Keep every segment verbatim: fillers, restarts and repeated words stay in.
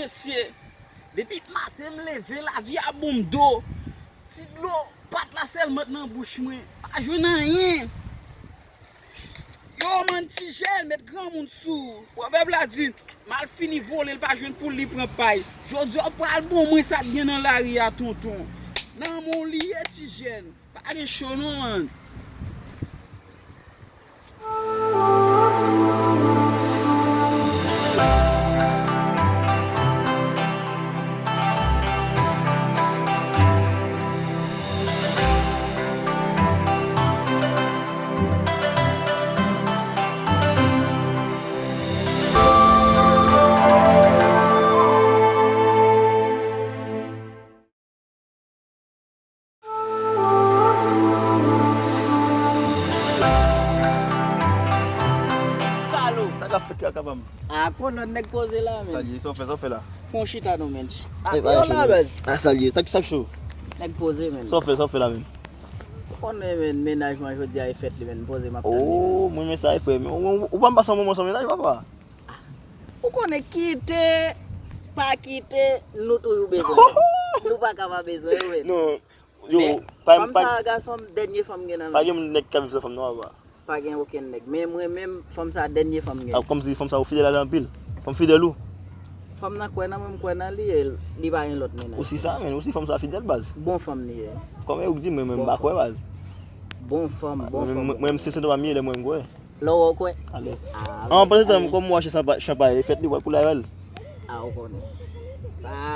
Mesye, depi maten m leve, lavi a bon m do. Ti dlo pat la sèlman t nan bouch mwen. Pa jwenn anyen. Yo, man, ti jèn, met granmoun sou. Pwovèb la di, mal fini vole, l pa jwenn poul li pran pay. Jodi a, w pral bon mwen sa t gen nan lari a, tonton. Nan men w li ye, ti jèn. Pa gen cho non, man. Kalo. Sa k ap fèt la, kaka pa m? A, konnen nèg poze la, men. Sa l ye, sa w fè, sa w fè la? Fon chita non, men. A, yo la, baz. A, sa l ye, sa k ap cho? Nèg poze, men. Sa w fè, sa w fè la, men? Ou konnen, men, mennaj mwen jodi a e fèt li, men, poze m ap tann li, men. Oh, mwen men sa e frè, men ou, ou, ou pa m pase yon moman san mennaj, papa? Ou konnen kite, pa kite, nou toujou bezwen yo. Nou pa ka pa bezwen yo, men. Non, yo, men, pa, fanm pa, sa a, gason m, dènye fanm m gen nan men. Pa gen nèg k ap viv san fanm non, papa. Pa gen okenn nèg. Men mwen menm, fanm sa a, dènye fanm m gen. A, kòmsi fanm sa a, ou fidèl a li anpil. Fanm fidèl ou? Fanm nan kwè nan mwen, m kwè nan li, e li pa gen lòt mennaj. Ou si sa, men, ou si fanm sa a fidèl, baz. Bon fanm li ye. Kòman ou di mwen, mwen, m pa kwè, baz. Bon fanm, bon fanm. Mwen, mwen, mwen, se sèt pa m ye, lè mwen, m kwè. Lè w wè w kwè. Alèz. Ah, an pasan, kòm w achte chanpay, chanpay, e fèt li, w ap koule avè l. Ah, ou konnen. Sa,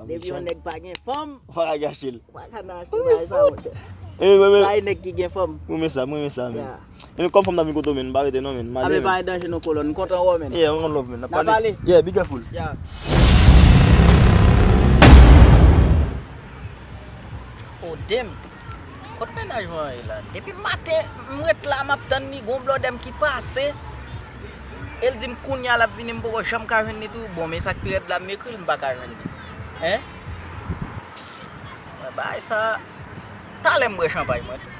depi yon nèg pa gen fanm, ou pa ka gache l. Ou pa ka nan achte bagay sa, monchè. Sa e nèg ki gen fanm. Mwen renmen sa, mwen renmen sa, men. Yeah. E men kòm fanm nan vin kote w, men, m pa rete non, men. M ale, men. Pa gen danje non, kolòn. M kontan wè w, men. Yeah, one love, men. N ap pale. Yeah, be careful. Yeah. Oh, damn. Kot mennaj mwen ye la? Depi maten, m ret la, m ap tann li, gon blòdè m ki pase. E l di m kounye a l ap vini, m poko janm ka jwenn li tou. Bon, men sa k pi rèd la, m ekri l, m pa ka jwenn li. Hein? Mwen bagay sa, talè m bwè chanpay mwen tou.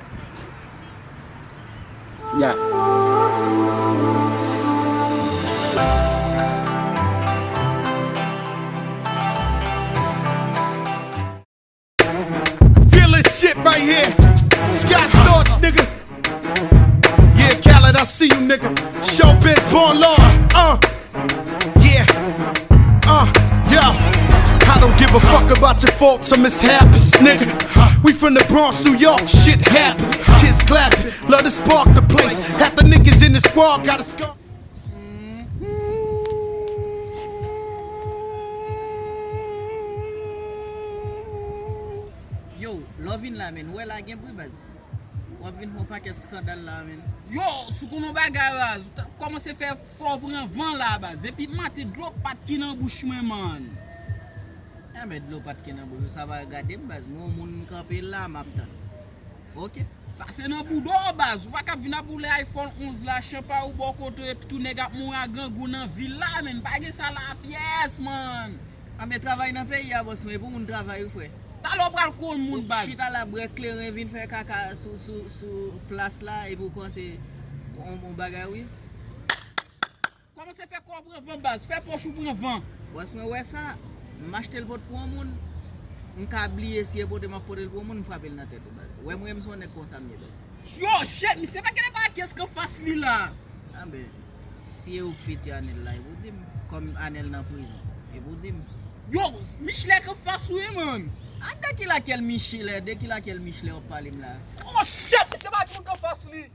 Yeah. Feel this shit right here. Scott Storch, nigga. Yeah, Khaled, I see you, nigga. Showbiz born law. Uh, yeah. Uh, yeah. I don't give a fuck about your faults or mishaps, nigga. We from the Bronx, New York, shit happens. Kids clapping, love to spark the place. Half the niggas in the squad got a scar. Yo, lè w vin la, men, ou wè la gen bri, baz. W ap vin fè yon pakèt eskandal la, men. Yo, si w konnen yon bagay, baz, ou ta kòmanse fè kò w pran van la, baz. Depi maten, dlo pat ki nan bouch mwen, man. Enben, dlo pat ki nan bouch ou, sa pa gade m, baz. Mwen, yon moun m kanpe la, m ap tann. Ok. Sa se nan bouda w, baz. Ou pa ka vin ap boule iPhone onz la, chanpay ou bò kote w, epi tou nèg ap mouri a grangou nan vil la, men. Pa gen sa la pyès, man. Anben, travay nan peyi a, bòs mwen, e pou moun travay, wi, frè. Talè w pral konn moun, baz. Chita la, bwè kleren, vin fè kaka sou, sou, sou plas la, epi w kòmanse yon, yon bagay, wi. Kòmanse fè kò w pran van, baz. Fè pòch ou pran van. Bòs mwen, wè sa, m achte l pot pou yon moun. M ka bliye si e pote m ap pote l pou yon moun, m frape l nan tèt ou, baz. Wè mwen, m se yon nèg konsa m ye, baz. Yo, shit, misye pa genlè pa kiyès k anfas li la. Anben, si e ou k fiti Anèl la, epi w di m, kòm Anèl nan prizon, epi w di m. Yo, Michelè k anfas ou, wi, man. A, de ki lakèl Michelè, de ki lakèl Michelè w ap pale m la? Oh, shit, misye pa gen moun k anfas li.